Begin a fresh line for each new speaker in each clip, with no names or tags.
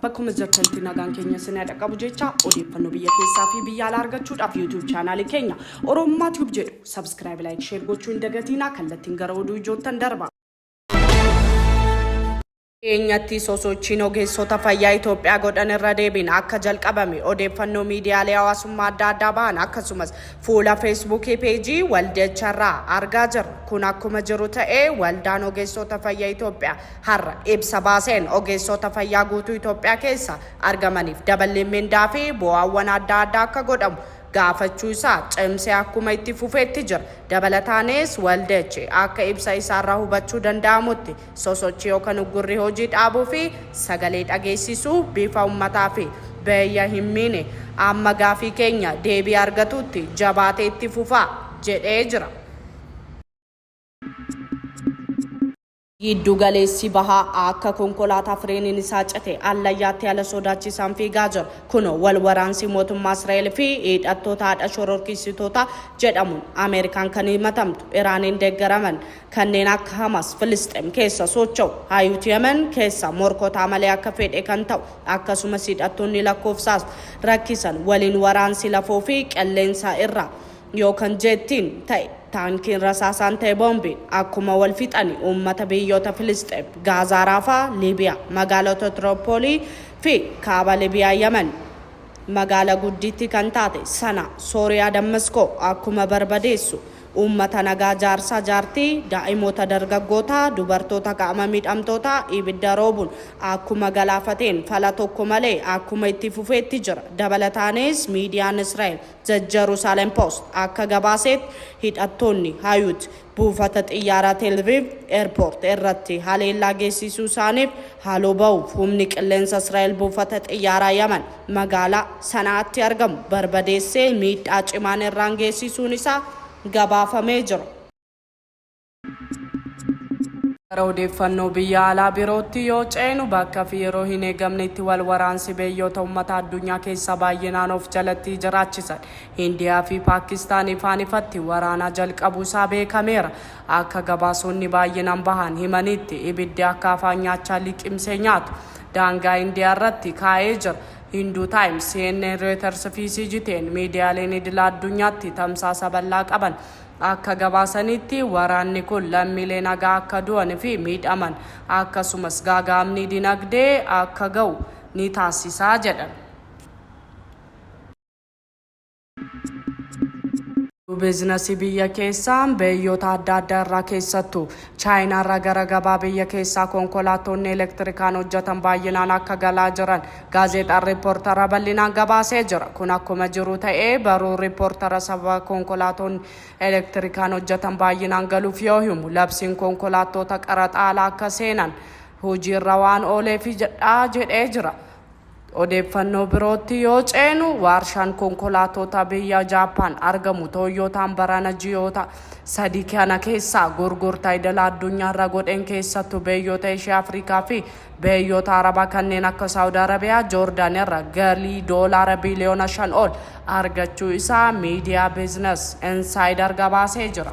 Bakkuma jirtanitti nagaan keenya isin haa dhaqqabu jecha odeeffannoo biyya keessaa fi biyya alaa argachuudhaaf YouTube chaanaalii keenya Oromummaa Tube jedhu subscribe, like, share gochuu hin dagatiinaa kallattiin gara oduu ijoottan darba. Dhiyeenyatti sosochiin ogeessota fayyaa Itoophiyaa godhan irra deebiin akka jalqabame odeeffannoo miidiyaalee hawaasummaa adda addaa bahan akkasumas fuula Feesbuukii peejii waldicharraa argaa jirra. Kun akkuma jiru ta'ee waldaan ogeessota fayyaa Itoophiyaa har'a ibsa baaseen ogeessota fayyaa guutuu Itoophiyaa keessa argamaniif daballiin mindaa fi bu'aawwan adda addaa akka godhamu gaafachuu isaa cimsee akkuma itti fufetti jira. Dabalataanis waldichi akka ibsa isaarraa hubachuu danda'amutti sosochii yookan uggurri hojii dhaabuu fi sagalee dhageessisuu bifa ummataa fi biyya hin miine amma gaafii keenya deebii argatutti jabaatee itti fufa jedhee jira. Giddu galeessi bahaa akka konkolaataa fireeniin isaa cite allayyaatti haala sodaachisaan fiigaa jira. Kunoo wal waraansi mootummaa Israa'el fi hidhattoota haadha shororkeessitootaa jedhamuun Ameerikaan kan himatamtu Iraaniin deeggaraman kanneen akka Hamaas Filisxeem keessa socho'u, Hayuut Yemen keessa morkotaa malee akka fedhe kan ta'u akkasumas hidhattoonni lakkoofsaas rakkisan waliin waraansi lafoo fi qilleensa irraa yoo kan jeettiin ta'e, taankiin rasaasaan ta'e boombiin akkuma wal fixani uummata biyyoota Filisxeem, Gaazaa Raafaa, Liibiyaa, magaalota Tiroopoolii fi kaaba Libiyaa Yaman magaala guddiitti kan taate Sanaa, Sooriyaa Dammaskoo akkuma barbadeessu uummata nagaa jaarsaa jaartii, daa'imoota dargaggootaa, dubartoota qaama miidhamtootaa ibidda roobuun akkuma galaafateen fala tokko malee akkuma itti fufeetti jira. Dabalataanis miidiyaan Israa'el The Jerusalem Post akka gabaaseetti hidhattoonni Hayut buufata xiyyaaraa Tel Aviv Airport irratti haleellaa geessisuu isaaniif haaloo bahuuf humni qilleensa Israa'el buufata xiyyaaraa Yaman magaalaa Sana'aatti argamu barbadeessee miidhaa cimaan irraan geessisuun isaa gabaafamee jira. Gara odeeffannoo biyya alaa birootti yoo ceenu bakka fi yeroo hin eegamnetti wal waraansi beeyyoota ummata addunyaa keessaa baay'inaan of jalatti jiraachisan Hindiyaa fi Paakkistaan ifaan ifatti waraanaa jalqabuu isaa beekameera. Akka gabaasonni baay'inaan bahan himanitti ibiddi akka afaan nyaachaa liqimsee nyaatu daangaa Hindiyaa irratti kaa'ee jira. Hindu Times, CNN, Reuters fi CGTN miidiyaaleen idila addunyaatti tamsaasa bal'aa qaban Akka gabaasanitti waraanni kun lammiilee nagaa akka du'an fi miidhaman akkasumas gaaga'amni dinagdee akka ga'u ni taasisa jedhan. Biiznasii biyya keessaan beeyyoota adda addaa irraa keessattuu Chaayinaarraa gara gabaa biyya keessaa konkolaattoonni elektirikaan hojjetan baay'inaan akka galaa jiran Gaazexaan Riippoortara bal'inaan gabaasee jira. Kun akkuma jiru ta'ee barruun Riippoortara sababa konkolaatonni elektirikaan hojjetan baay'inaan galuuf yoo himu labsiin konkolaattoota qaraxa ala akka seenan hojiirra waan ooleefi dha jedhee jira. Odeeffannoo birootti yoo ceenu waarshaan konkolaattoota biyya Jaappaan argamu Tooyyootaan barana ji'oota 3 kana keessaa gurgurtaa idila addunyaarra godheen keessattuu beeyyoota Eshiyaa Afrikaa fi Beeyyoota Arabaa kanneen akka Saawud Arabiyaa, Joordaan irra galii doolaara biiliyoona 5 ol argachuu isaa miidiyaa Business Insider gabaasee jira.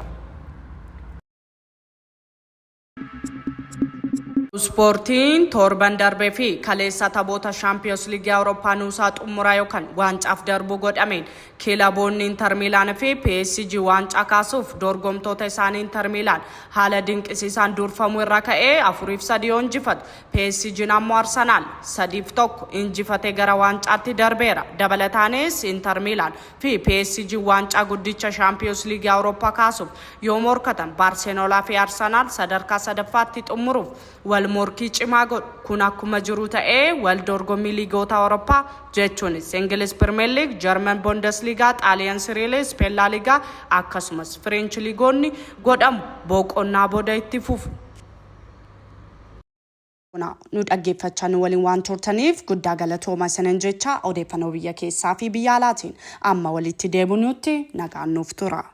Ispoortiin torban darbee fi kaleessa taphoota Shaampiyoons Liigii Awurooppaa nuusaa xumuraa yookaan waancaaf darbuu godhameen Kilaboonni Intar Miilaan fi PSG waancaa kaasuuf dorgomtoota isaanii Intar Miilaan haala dinqisiisaan durfamuu irraa ka'ee 4 fi 3 yoo injifatu, PSGn ammoo Arsenaal 3 fi 1 injifatee gara waancaatti darbeera. Dabalataanis Intar Miilaan fi PSGn waancaa guddicha Shaampiyoons Liigii Awurooppaa kaasuuf yoo morkatan, Baarsenolaa fi Arsenaal sadarkaa sadaffaatti xumuruuf wal morkii cimaa godhu. Kun akkuma jiru ta'ee wal dorgommii liigoota Awurooppaa jechuunis Ingiliz Pirimeer Liig, Jarman Bondesliigaa, Xaaliyan Siriilee, Ispeen Laaligaa akkasumas Fireench liigoonni godhamu boqonnaa booda itti fufu. Nu dhaggeeffachaa nu waliin waan turtaniif guddaa galatooma isinin jecha odeeffannoo biyya keessaa fi biyya alaatiin amma walitti deebinutti nagaan nuuf tura.